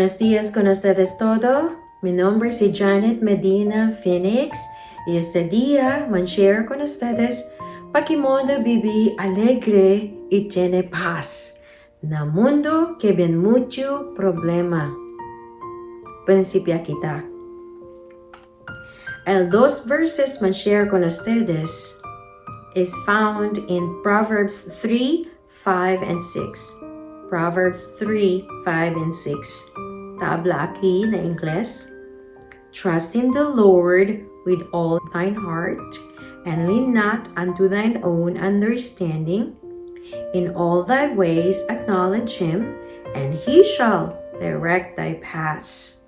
Buenos días con ustedes todo. Mi nombre es Janet Medina Phoenix y este día man share con ustedes pa que modo viví alegre y tiene paz na mundo que ven mucho problema. Principia kita. El dos verses man share con ustedes is found in Proverbs 3, 5, and 6. Proverbs 3, 5, and 6. Tabla aquí na Ingles. Trust in the Lord with all thine heart, and lean not unto thine own understanding. In all thy ways acknowledge him, and he shall direct thy paths.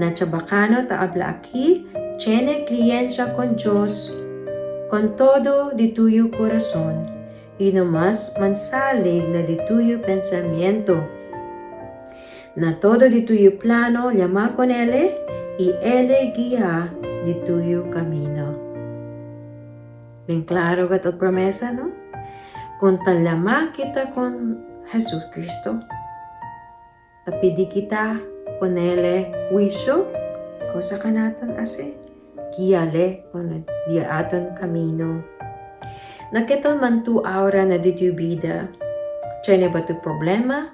Na Chabacano ta habla aquí, tiene creencia con Dios con todo de tuyo corazón, y no mas mansalig na de tuyo pensamiento. Na todo de tuyo plano llama con él, y él guía de tuyo camino. Ben claro que ito promesa, no? Kung talama kita con Jesus Cristo, tapidi kita ponele wisyo, cosa ka naton ase, guiale con dia aton camino. Naketal man tu aura na dito vida, tiene ba tu problema?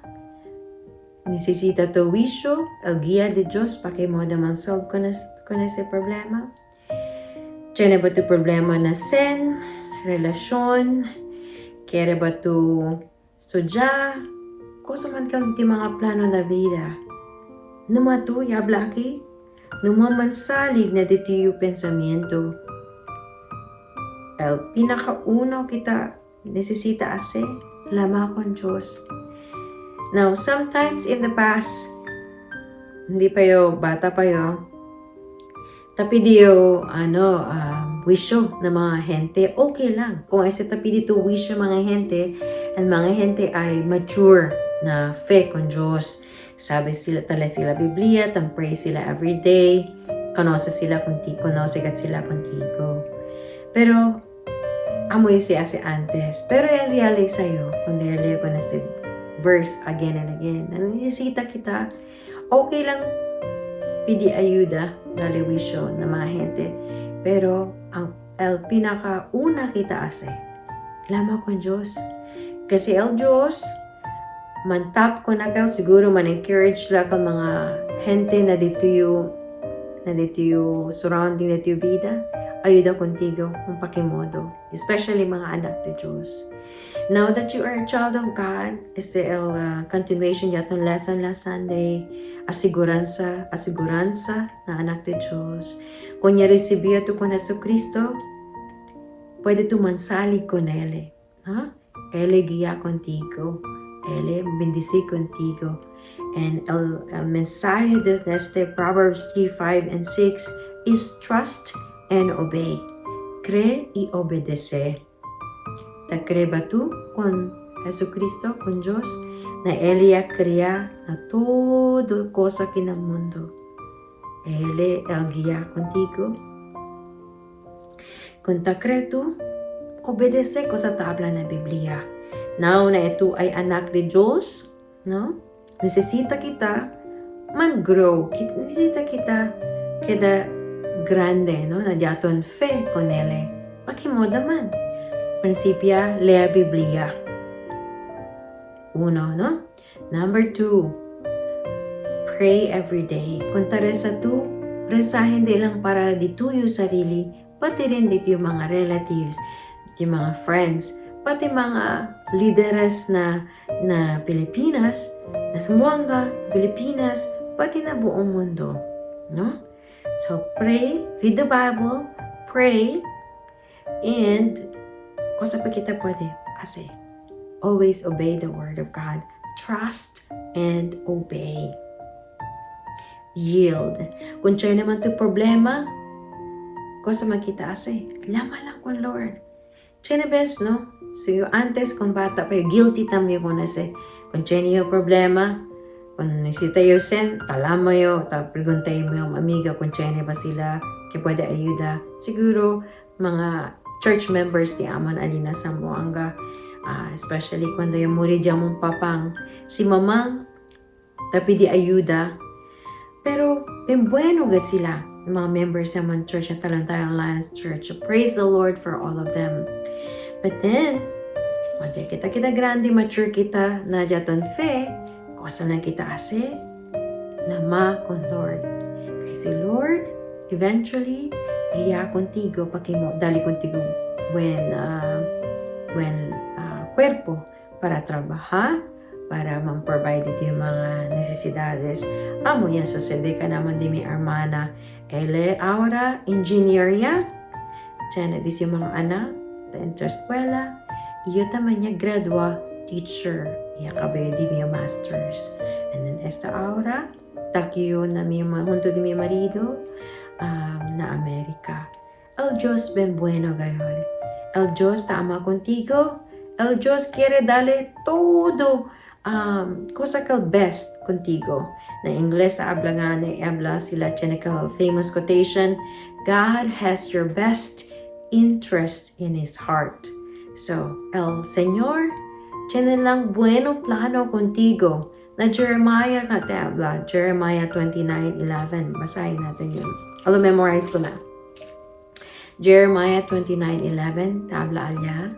Necesita tu wisyo, el guía de Dios pa que mo man solve con ese problema? Tiene ba tu problema na sen, relasyon, kere ba tu sudya, kosa man kang dito mga plano na vida. Numa tu, yabla aki, numa mansalig na dito yung pensamiento. El pinakauno kita necesita ase, lama con Diyos. Now, sometimes in the past, hindi pa yo, bata pa yo, tapi diyo, ano, wisyo ng mga gente, okay lang. Kung ese tapi dito wisyo mga gente, and mga gente ay mature na fe con Diyos. Sabi sila, tala sila Biblia, tam pray sila every day, conoce sila contigo, conoce kat sila contigo. Pero, amoy siya si antes. Pero en realize sa'yo, kung dahil ko na si verse again and again, na necesita kita, okay lang pidi ayuda dali wisyo na mga gente. Pero, ang el pinakauna kita ase, lama con Diyos. Kasi el Diyos, mantap ko na kal, siguro man encourage la kal mga gente na dito yung surrounding dito yung vida, ayuda contigo kung pakimodo. Especially mga anak de Diyos. Now that you are a child of God, este el continuation yaton lesson last Sunday, asiguranza, asiguranza na anak de Diyos. Kung niya recibió tu con Jesucristo, pwede tu mansalig con Él. Ha? Él guía contigo. Él bendice contigo. And el mensaje de este Proverbs 3, 5, and 6 is trust and obey. Cree y obedece. Ta cree ba tu con Jesucristo, con Dios, na Él ya crea na todo cosa que na mundo. Él el guía contigo. Kung ta cree tu, obedece ko sa tabla ng Biblia. Now na ito ay anak de Diyos, no? Necesita kita man-grow. Necesita kita queda grande, no? Na diaton fe con Él. Pakimoda man. Principia, lea Biblia. Uno, no? Number two, pray every day. Kung taresa tu, resa hindi lang para dito yung sarili, pati rin dito yung mga relatives, dito yung mga friends, pati mga lideres na Pilipinas, na Zamboanga, Pilipinas, pati na buong mundo. No? So, pray, read the Bible, pray, and kung sa pa kita pwede, ase, always obey the Word of God. Trust and obey. Yield. Kung siya naman to problema, kung sa makita ase, lama lang kon Lord. Siya na best, no? So, yung antes, kung bata pa, yung guilty tamo ko na se. Kung siya niyo problema, kung nisita yung sen, talama yo, ta preguntay mo yung amiga kung siya ba sila, que pwede ayuda. Siguro, mga church members di amon alina sa Zamboanga, especially cuando yung muri mong papang, si mamang, Tapi di ayuda. Pero, ben bueno gad sila, yung mga members sa mga church at Talontayong Alliance Church. So, praise the Lord for all of them. But then, cuando kita kita grande, mature kita na jaton fe, kosa lang kita ase, lama con Lord. Kay si Lord, eventually, iya contigo, pakimo, dali contigo buen, buen cuerpo para trabajar, para man-provide ito yung mga necesidades. Amo yan, sucede ka naman di mi hermana. Ele, ahora, engineer ya. Diyan, dis yung mga anak, ta enter eskwela. Iyo taman niya gradua teacher. Iya kabe di mi masters. And then esta ahora, takyo na mi junto di mi marido na Amerika. El Dios ben bueno gayon. El Dios ta ama contigo. El Dios quiere darle todo cosa que el best contigo. Na Ingles habla nga na habla sila tiene famous quotation, God has your best interest in His heart. So, el Señor tiene lang bueno plano contigo. Na Jeremiah ka te habla, Jeremiah 29:11. Basahin natin yun. Although memorize ko na. Jeremiah 29:11, tabla alya.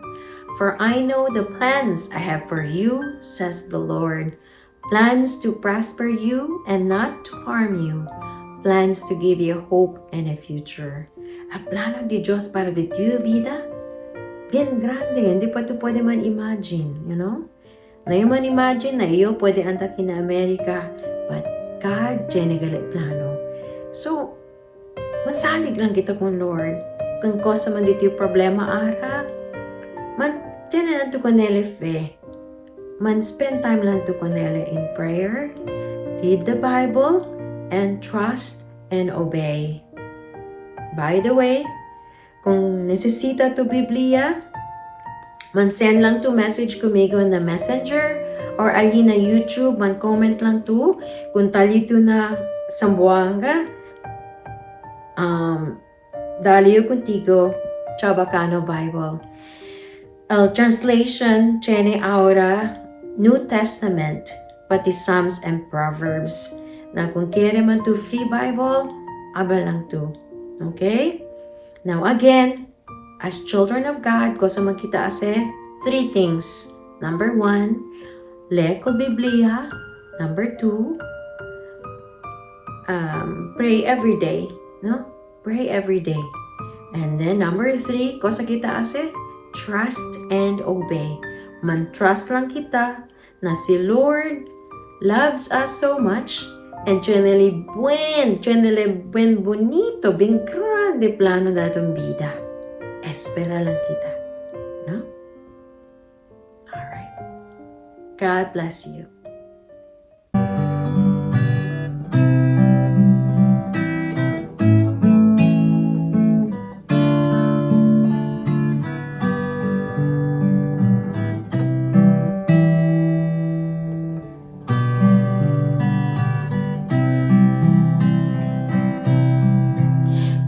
For I know the plans I have for you, says the Lord. Plans to prosper you and not to harm you. Plans to give you hope and a future. Ang plano di Diyos para di tuyo vida, bien grande. Hindi pa ito pwede man imagine, you know? Na yung man imagine na iyo pwede anta kina Amerika, but God tiene gali plano. So, mansalig lang kita kung Lord. Kung kosa man dito yung problema ara, man tiene lang to con ele fe. Man spend time lang to con ele in prayer, read the Bible, and trust and obey. By the way, kung nesesita to Biblia, man send lang to message kumigo na Messenger or ali na YouTube, man comment lang to. Kung talito na Sambuanga, dali contigo, Chabacano Bible. El translation, tiene ahora New Testament, pati Psalms and Proverbs. Na kung quiere man to free Bible, abra lang to. Okay? Now again, as children of God, cosa man kita ase, three things. Number one, lee ko Biblia. Number two, pray every day. No? Pray every day. And then number three, cosa kita ase, trust and obey. Man trust lang kita na si Lord loves us so much and tiene buen bonito, bien grande plano na itong vida. Espera lang kita. No? Alright. God bless you.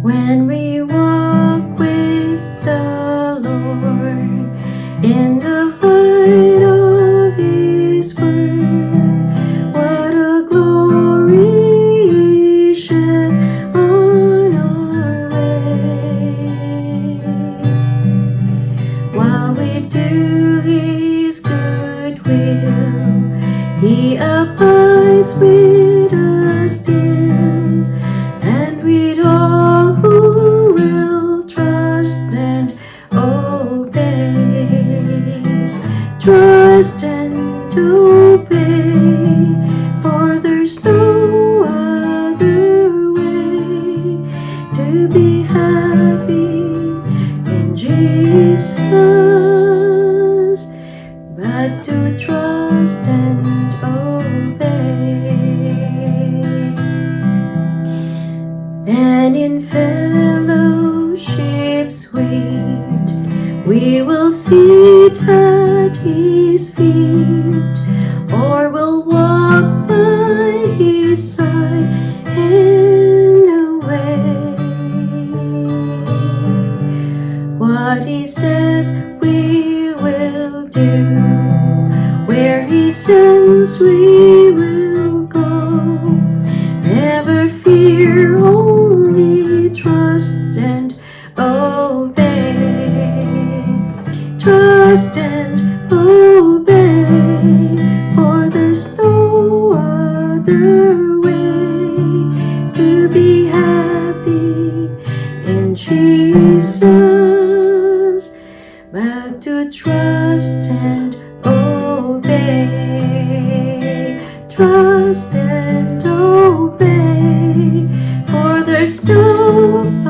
When we walk with the Lord in the light of His word, what a glory He sheds on our way. While we do His good will, He abides with us still, and with all who will trust and obey. Trust and obey, for there's no other way to be happy in Jesus but to trust and obey. Then in fellowship sweet, we will sit at His feet, or will walk by His side in the way. What He says we will do, where He sends we will you.